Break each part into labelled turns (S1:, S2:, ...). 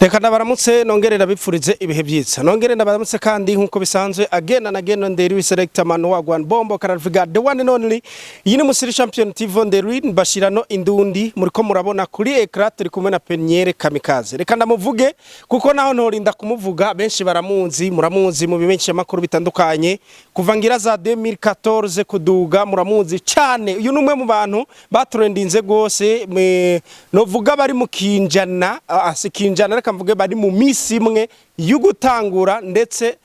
S1: Reka ndabaramutse, nongere ndabipfurize ibihe byiza, nongere ndabaramutse kandi nkuko bisanzwe, again and again, nderi selector man wagwan bombo karavuga, the one and only. Iyi ni Musiri Champion TV, nderi bashirano indundi. Muriko murabona kuri écran turi kumwe na Peniel Kamikaze. Reka ndamuvuge kuko naho ntorinda kumuvuga, benshi baramuzi, muramuzi mu bimenshi makuru bitandukanye kuva ngira za 2014 kuduga, muramuzi cyane. Uyu ni umwe mu bantu batrendinze gose, novuga bari mu kinjana, si kinjana, reka mvuge bari mu misi imwe yo gutangura, ndetse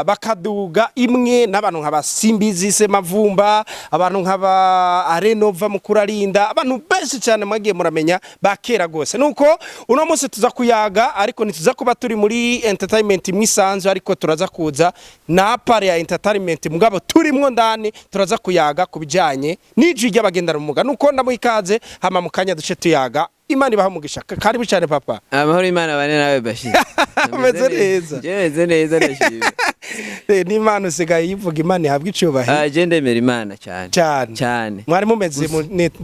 S1: bakaduga imwe n'abantu nk'aba Simbizi se Mavumba, abantu nk'aba Arenova Mukurarinda, abantu benshi cyane mwagiye muramenya bakera gose. Nuko uno munsi tuza kuyaga, ariko ntituza kuba turi muri entertainment mwisanzwe, ariko turaza kuza na part ya entertainment mugabo turimwo ndani. Turaza kuyaga ku bijanye n'ijwi ry'abagendana ubumuga. Nuko ndamuha ikaze, hama mu kanya duce tuyaga. Imana ibaha umugisha. Karibu cyane, papa.
S2: Amahoro y'Imana bane nawe, Bashir.
S1: Ameze neza.
S2: Je meze neza, ndashima.
S1: N'Imana usigaye yivuga, Imana ihabwa icubahiro.
S2: Ah, je ndemera Imana cyane.
S1: Cyane.
S2: Cyane.
S1: Mwari mumeze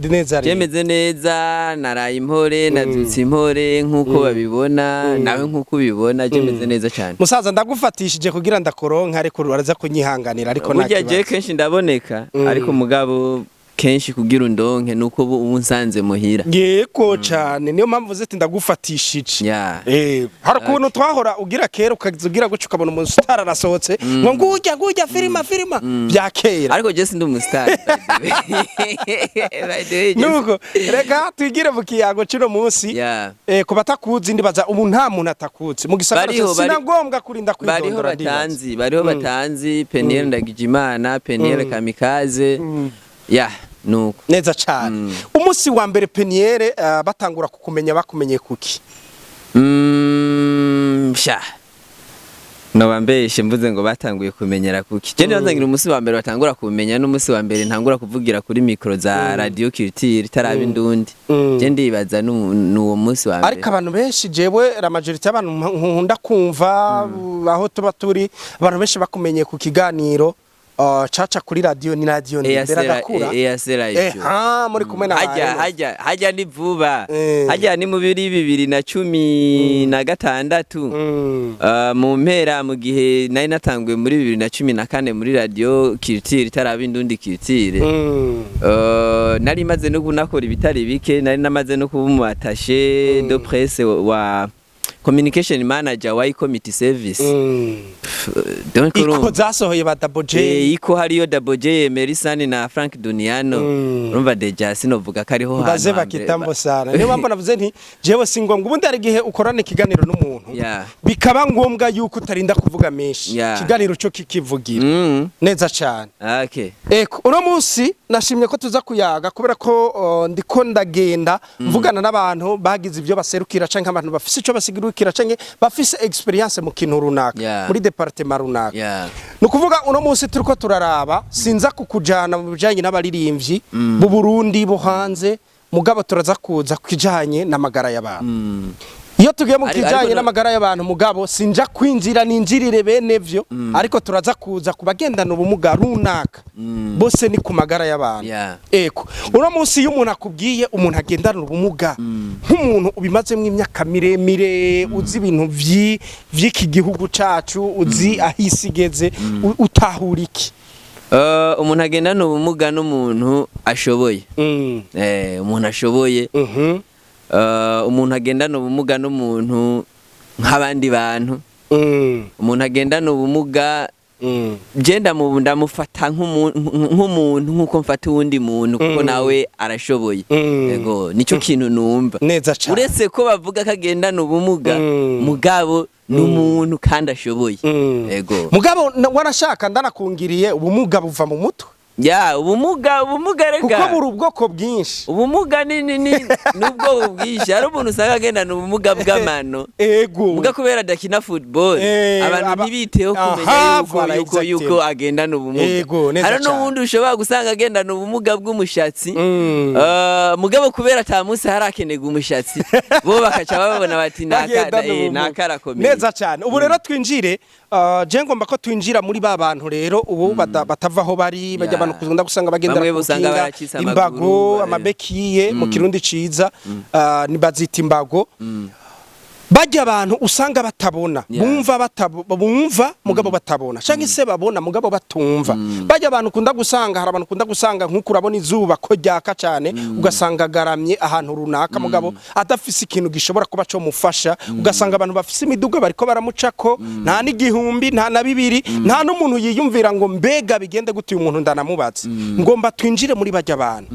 S1: neza
S2: Je
S1: rero?
S2: meze neza, naraye impore, navyutse impore nkuko babibona, nawe nkuko ubibona, je meze neza cyane.
S1: Musaza, ndagufatishije kugira ndakoronka, ariko uraza kunyihanganira, ariko nta
S2: Burya je
S1: kibazo.
S2: kenshi ndaboneka, ariko mugabo kenshi kugira undonke nuko ubu unsanze muhira.
S1: Yego cyane, niyo mpamvu ziti ndagufatishije. Hari ukuntu twahora ugira kera, ukaza ugira gutyo, ukabona umuntu utarasohotse ngo ngujya ngujya filima filima bya kera.
S2: Ariko je sindi umustar, by the way. By the way, je
S1: Nuko reka twigire mu kiyago cy'uno munsi. Ku batakuzi, ndibaza ubu nta muntu atakuzi mu gisagara.
S2: Bariho,
S1: Sina ngombwa kurinda
S2: bariho
S1: kwidondora, ndibaza.
S2: Batanzi bariho, batanzi Peniel Ndagijimana, Peniel Kamikaze, ya nuko.
S1: Neza cyane. Umunsi wa mbere, Peniel, batangura kukumenya, bakumenye kuki?
S2: Sha noba mbeshe mvuze ngo batanguye kumenyera kuki. Je nibaza ngira umunsi wa mbere batangura kumenya n'umunsi wa mbere ntangura kuvugira kuri micro za Radio Culture itaraba Indundi. Je ndibaza n'uwo munsi wa mbere.
S1: Ariko abantu benshi, jewe la majorité y'abantu nkunda kumva aho tuba turi, abantu benshi bakumenye ku kiganiro caca kuri radio, ni radio ni mbere agakura.
S2: EAC Live Show.
S1: Ha, muri kumwe na
S2: hajya
S1: Bareno.
S2: Hajya ni vuba. Hajya ni mu biri 2016. Mu mpera, mu gihe nari natanguye muri 2014 muri Radio Culture itaraba Indundi Culture. Nari maze no kunakora ibitari bike, nari namaze no kuba umu attaché de presse wa communication manager wa e-committee service. Donc
S1: iko
S2: urumva
S1: zasohoye ba Double J.
S2: Iko hariyo Double J, Merisani na Frank Duniano. Urumva déjà sinovuga ko ariho
S1: Mbaze
S2: hantu hambere
S1: bakitambo sana, niyo mpamvu navuze nti jewe si ngombwa. Ubundi hari igihe ukorana ikiganiro n'umuntu, bikaba ngombwa yuko utarinda kuvuga menshi, ikiganiro cyo kikivugira. Neza cyane. Eko, uno munsi nashimye ko tuza kuyaga kubera ko ndiko ndagenda mvugana n'abantu bagize ibyo baserukira, canke abantu bafise ico basigurukira, canke bafise expérience mu kintu runaka, muri département runaka. Ni ukuvuga uno munsi turiko turaraba, sinza kukujana mu bijanye n'abaririmbyi b'u Burundi bo hanze, mugabo turaza kuza kijanye n'amagara y'abantu. Iyo tugiye mu kijanye
S2: ariko
S1: n'amagara y'abantu, mugabo sinja kwinjira ninjirire bene vyo, ariko turaza kuza ku bagendana ubumuga runaka, bose ni ku magara y'abantu. Eko, uno munsi iyo umuntu akubwiye umuntu agendana ubumuga, nk'umuntu ubimazemo imyaka miremire, uzi ibintu vy'iki gihugu cacu, uzi aho isi igeze, utahura iki?
S2: Umuntu agendana ubumuga n'umuntu ashoboye. Umuntu ashoboye. Umuntu agendana ubumuga n'umuntu nk'abandi bantu. Umuntu agendana ubumuga, je ndamufata nk'umuntu nk'uko mfata uwundi muntu, kuko nawe arashoboye. Yego, nicyo kintu numva.
S1: Neza cane.
S2: Uretse ko bavuga ko agendana ubumuga, mugabo n'umuntu kandi ashoboye. Yego.
S1: Mugabo warashaka ndanakungiriye, ubumuga buva mu mutwe?
S2: Ya, ubumuga rega
S1: Kuko buri ubwoko bwinshi.
S2: Ubumuga ni nubwo bwinshi. Hari umuntu usanga agendana ubumuga bw'amano, muga kubera adakina football, abantu ntibiteho kumenya yuko
S1: voilà,
S2: yuko yuko agendana ubumuga.
S1: Ego, neza
S2: Hari
S1: cane.
S2: n'uwundi ushobora gusanga agendana ubumuga bw'umushatsi, mugabo kubera ata munsi harakenerwa umushatsi, bo bakaca babona bati
S1: Bagendana ubumuga.
S2: Naka arakomeye.
S1: Neza cyane. Ubu rero twinjire, je ngomba ko twinjira muri ba bantu rero ubu batava aho bari bajya, abantu kunda gusanga bagendera
S2: Bamwe
S1: ku
S2: usanga
S1: kinga,
S2: baracitse amaguru,
S1: imbago, amabekiye mu Kirundi ciza, ni bazita imbago. Bajya abantu usanga batabona, bumva, bumva mugabo batabona, canke se babona mugabo batumva. Bajya abantu ukunda gusanga, hari abantu ukunda gusanga nk'uko urabona izuba ko ryaka cyane, ugasanga agaramye ahantu runaka mugabo adafise ikintu gishobora kuba co mufasha. Ugasanga abantu bafise imiduga bariko baramucako, nta n'igihumbi, nta na bibiri, nta n'umuntu yiyumvira ngo mbega bigende gute uyu muntu ndanamubaze. Ngomba twinjire muri bajya abantu.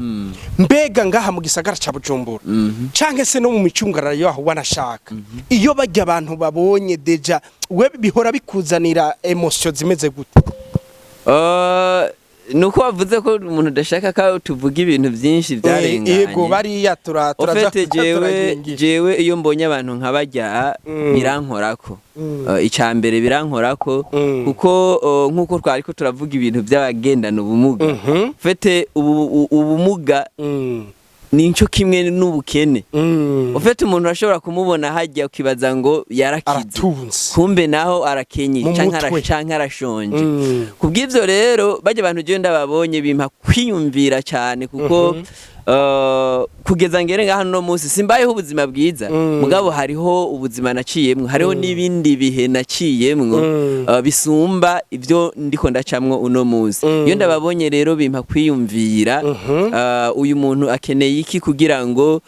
S1: Mbega ngaha mu gisagara ca Bujumbura canke se no mu micungararo yaho, wanashaka iyo bajya abantu babonye déjà we bihora bikuzanira émotion zimeze gute?
S2: Nuko wavuze ko umuntu udashaka ko tuvuga ibintu byinshi byarenganye.
S1: Yego, bariya turaza.
S2: Au fait, jewe
S1: turagingira.
S2: Jewe iyo mbonye abantu nka bajya birankorako. Ica mbere birankorako kuko nkuko twari ko turavuga ibintu by'abagendana ubumuga, au fait ubumuga ni cyo kimwe n'ubukene. Au fait umuntu ashobora kumubona hajya ukibaza ngo yarakize,
S1: aratunze,
S2: kumbe naho arakenye
S1: mu
S2: canke
S1: mutwe.
S2: Canke arashonje. Kubw'ivyo rero bajya abantu jewe ndababonye bimpa kwiyumvira cyane, kuko kugeza ngere ngaha no munsi simbayeho ubuzima bwiza, mugabo hariho ubuzima naciyemwo, hariho n'ibindi bihe naciyemwo bisumba ibyo ndiko ndacamwo uno munsi. Iyo ndababonye rero bimpa kwiyumvira, uyu muntu akeneye iki kugira ngo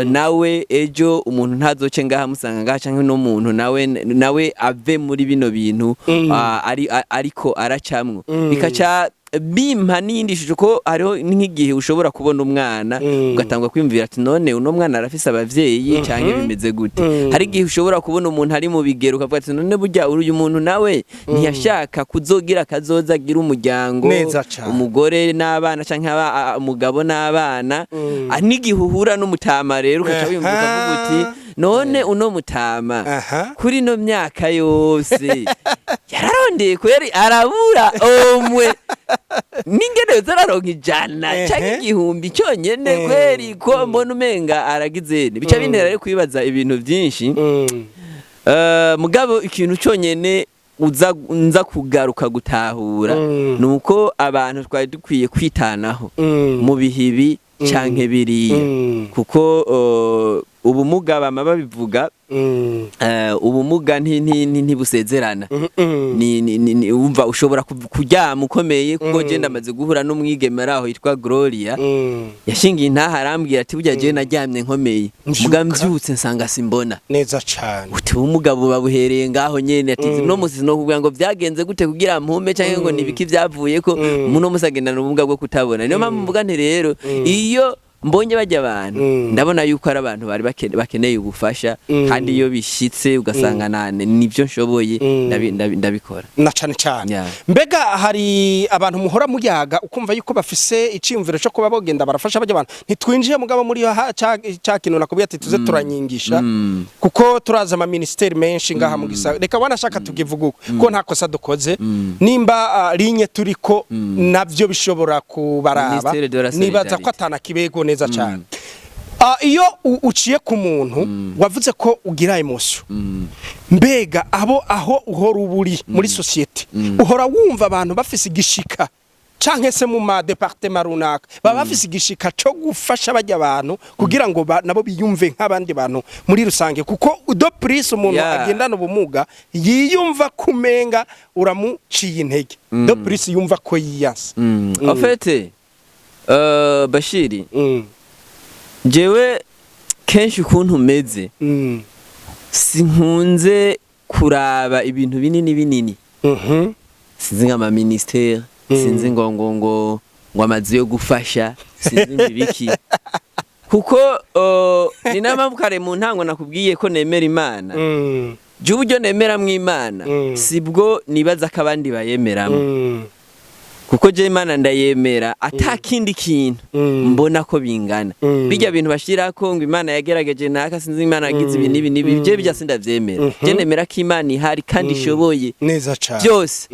S2: nawe ejo umuntu ntazoce ngaha amusanga ngaha, canke uno muntu nawe ave muri bino bintu ariko aracamwo. Bikaca bimpa n'iyindi shusho ko hariho nk'igihe ushobora kubona umwana ugatangwa kwiyumvira ati none uno mwana arafise abavyeyi canke bimeze gute? Hari igihe ushobora kubona umuntu ari mu bigero ukavuga ati none burya uyu muntu nawe ntiyashaka kuzogira akazoza, agira umuryango,
S1: Neza cane.
S2: umugore n'abana canke umugabo n'abana. N'igihe uhura n'umutama rero ukaca wiyumva ukavuga uti none uno mutama kuri ino myaka yose yararondeye kweri arabura omwe n'ingene zararonka 100 canke 1000 cyonyene, kweri ko mbona umenga aragize bica bintera rero kwibaza ibintu byinshi. Mugabo ikintu cyonyene uza nza kugaruka gutahura nuko abantu twari dukwiye kwitanaho mu bihe ibi canke biriya, kuko ubumuga bama babivuga, ubumuga ntibusezerana. Ni wumva ushobora kuryama ukomeye, kuko je ndamaze guhura n'umwigeme ari aho yitwa Gloria, yashingiye intaha arambwira ati burya jewe naryamye nkomeye,
S1: Mvyuka.
S2: muga mvyutse nsanga simbona.
S1: Neza cane.
S2: Uti ubumuga buba buhereye ngaho nyene. Ati no musi no kuvuga ngo vyagenze gute kugira mpume canke ngo nibiki vyavuye ko muno musi agendana ubumuga bwo kutabona. Niyo mpamvu mvuga nti rero iyo mbonye bajya abantu ndabona yuko ari abantu bari bakeneye ubufasha, kandi iyo bishitse ugasanga nane nibyo nshoboye ndabikora.
S1: Na cane cane. Mbega hari abantu muhora muyaga ukumva yuko bafise iciyumviro cyo kuba bogenda barafasha bajya abantu? Ntitwinjiye mugabo muri ca kintu nakubwiye ati tuze turanyingisha, kuko turaza ama ministeri menshi ngaha mu gisagara. Reka wanashaka tugivuga uko ko nta kosa dukoze, nimba linye turiko navyo bishobora kubaraba.
S2: Ministère de la
S1: Nibaza ko
S2: Solidarité.
S1: atana kibego neza cane. Iyo uciye ku muntu wavuze ko ugira émotion, mbega abo aho uhora uba uri muri société uhora wumva abantu bafise igishika, canke se mu ma département runaka baba bafise igishika co gufasha bajya abantu kugira ngo nabo biyumve nk'abandi bantu muri rusange? Kuko de plus umuntu agendana ubumuga yiyumva kumenga uramuciye intege, de plus yumva ko yiyanse.
S2: En fait, Bashiri, jewe kenshi ukuntu meze sinkunze kuraba ibintu binini binini, sinzi nk'ama ministère, sinzi ngo amazu yo gufasha, sinzi ngo ibiki, kuko ni nayo mpamvu kare mu ntango nakubwiye ko nemera Imana. Je uburyo nemeramwo Imana sibwo nibaza ko abandi bayemeramo, kuko je Imana ndayemera ata kindi kintu mbona ko bingana. Bijya bintu bashirako ngo Imana yagerageje naka, sinzi Imana yagize ibi n'ibi n'ibi, je bijya sindavyemera. Je nemera ko Imana ihari kandi ishoboye
S1: Neza cane.
S2: byose.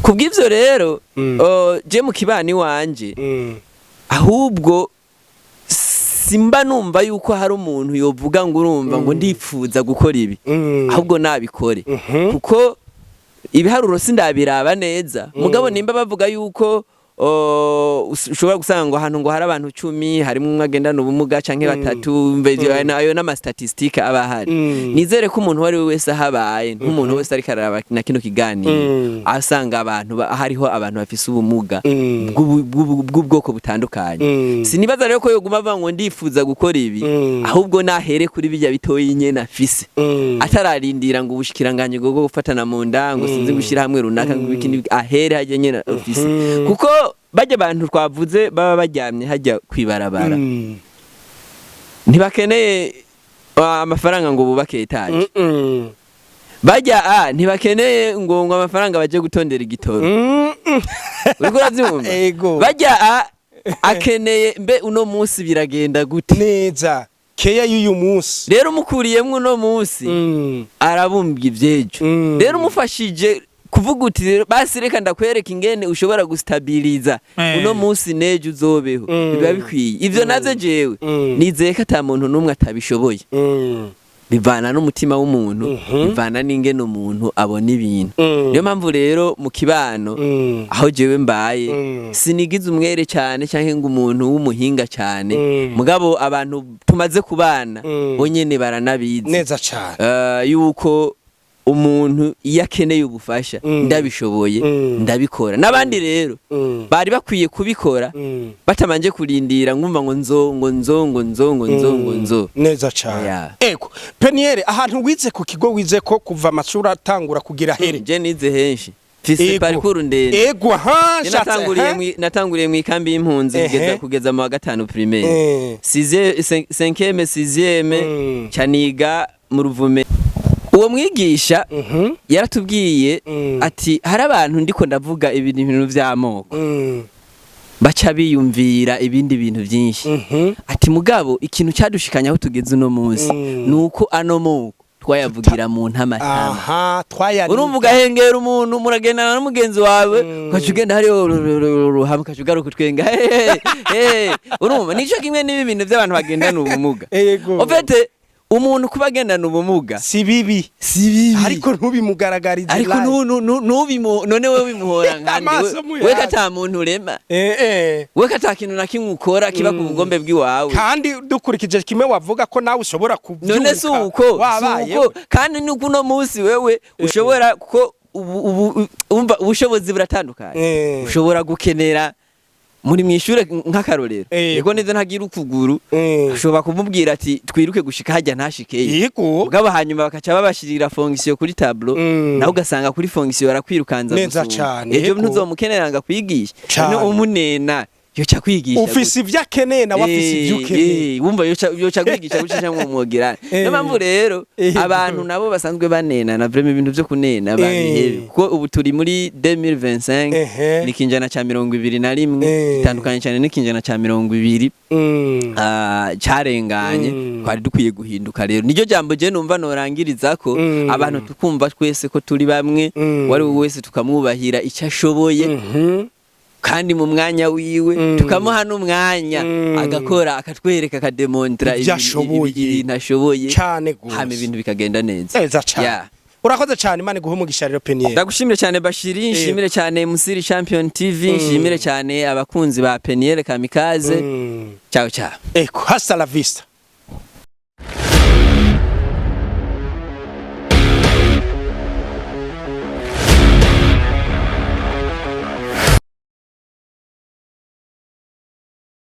S2: Kubw'ivyo rero je mu kibani wanje ahubwo simba numva yuko hari umuntu yovuga ngo urumva ngo ndipfuza gukora ibi, ahubwo nabikore, kuko ibiharuro sindabiraba neza, mugabo nimba bavuga yuko ushobora gusanga ngo ahantu ngo hari abantu 10 harimo umwe agendana ubumuga canke batatu, mbe ayo n'ama statistiques aba ahari. Nizere ko umuntu uwo ari we wese ahabaye, nk'umuntu wese ariko araraba na kino kiganiro, asanga abantu hariho abantu bafise ubumuga bw'ubwoko butandukanye. Sinibaza rero ko yoguma avuga ngo ndifuza gukora ibi, ahubwo nahere kuri bijya bitoyi nyene afise, atararindira ngo ubushikiranganje bwo gufatana mu nda, ngo sinzi gushyira hamwe runaka, ngo ibiki n'ibiki, ahere hajya nyene afise, kuko bajya abantu twavuze baba baryamye hajya kwibarabara, ntibakeneye amafaranga ngo bubake etaje. Bajya ntibakeneye ngo amafaranga baje gutondera igitoro. Uriko uravyumva?
S1: Ego.
S2: Bajya akeneye mbe uno munsi biragenda gute?
S1: Neza, keya y'uyu munsi.
S2: Rero umukuriyemwo uno munsi, arabumbwa ivyejo. Rero umufashije kuvuga uti rero basi reka ndakwereka ingene ushobora gustabiliza uno munsi n'ejo uzobeho, biba bikwiye. Ivyo navyo jewe nizeye ko ata muntu n'umwe atabishoboye. Bivana n'umutima w'umuntu, bivana n'ingene umuntu abona ibintu. Niyo mpamvu rero mu kibano aho jewe mbaye, sinigize umwere cyane cyangwa ngo umuntu w'umuhinga cyane, mugabo abantu tumaze kubana bo nyene baranabizi
S1: Neza cane.
S2: Yuko umuntu iyo akeneye ubufasha, ndabishoboye, ndabikora. N'abandi rero bari bakwiye kubikora batabanje kurindira ngumva ngo nzo, ngo nzo, ngo nzo, ngo nzo, ngo nzo.
S1: Neza cane.
S2: Yeah.
S1: Ego, Peniel, ahantu wize, ku kigo wize ko kuva amashuri atangura kugira here?
S2: Je nize henshi, mfise parcours ndende.
S1: Ego, aha.
S2: Je
S1: Nshatse,
S2: natanguriye natanguriye mu ikambi y'impunzi kugeza mu wa gatanu primaire, sixième, cinquième, sixième, caniga mu Ruvume. Uwo mwigisha yaratubwiye ati hari abantu, ndiko ndavuga ibintu vy'amoko, baca biyumvira ibindi bintu byinshi. Ati mugabo ikintu cyadushikanya aho tugeze uno munsi nuko ano moko twayavugira mu ntamatama.
S1: Aha, twayani.
S2: Urumva, ugahengera umuntu, muragendana n'umugenzi wawe, ukaca ugenda hariyo hamwe, ukaca ugaruka utwenga. Hey, urumva nico kimwe n'ibi bintu by'abantu bagendana ubumuga.
S1: Ego.
S2: En fait, umuntu kuba agendana ubumuga
S1: si bibi.
S2: Si bibi.
S1: Ariko ntubimugaragarize
S2: Ariko
S1: live.
S2: nubimu none wewe bimuhora nkande?
S1: Amaso muyazi.
S2: We kata muntu urema, we kata kintu na kimwe ukora kiba ku bugombe bw'iwawe.
S1: Kandi dukurikije kimwe wavuga ko nawe ushobora kubyuka
S2: None si uko?
S1: wabaye.
S2: Si uko? Kandi nuko uno munsi wewe ushobora, kuko ubu umva ubushobozi buratandukanye. Ushobora gukenera muri mwishure nk'akarorero, yego neza ntagira ukuguru, ushobora kumubwira ati twiruke gushika hajya, ntashikeyo. Mugabo hanyuma bakaca babashirira fonction kuri tableau, nawe ugasanga kuri fonction barakwirukanza
S1: Neza
S2: gusumba.
S1: cane,
S2: Ejo ntuzomukenera ngo akwigishe.
S1: Cane.
S2: None umunena yoca kwigisha?
S1: Ufise ivyo akeneye, nawe afise ivyo ukeneye.
S2: Wumva yoca kwigisha guca cyangwa umwogerane. Niyo mpamvu rero abantu nabo basanzwe banena na vraiment ibintu vyo kunena babihebe, kuko ubu turi muri 2025, ni ikinjana ca 21, gitandukanye cyane n'ikinjana ca 20 carenganye. Twari dukwiye guhinduka. Rero niryo jambo je numva norangiriza ko abantu tukumva twese ko turi bamwe, uwari we wese tukamwubahira icyo ashoboye, kandi mu mwanya wiwe, tukamuha n'umwanya agakora, akatwereka, akademontra
S1: Ibyo ashoboye.
S2: Ibintu ashoboye,
S1: Cane gose.
S2: hama ibintu bikagenda neza.
S1: Neza cane. Urakoze cane, Imana iguhe umugisha rero, Peniel.
S2: Ndagushimire cyane Bashiri, nshimire cyane Musiri Champion TV, nshimire cyane abakunzi ba Peniel Kamikaze. Ciao ciao.
S1: Eko, hasta la vista.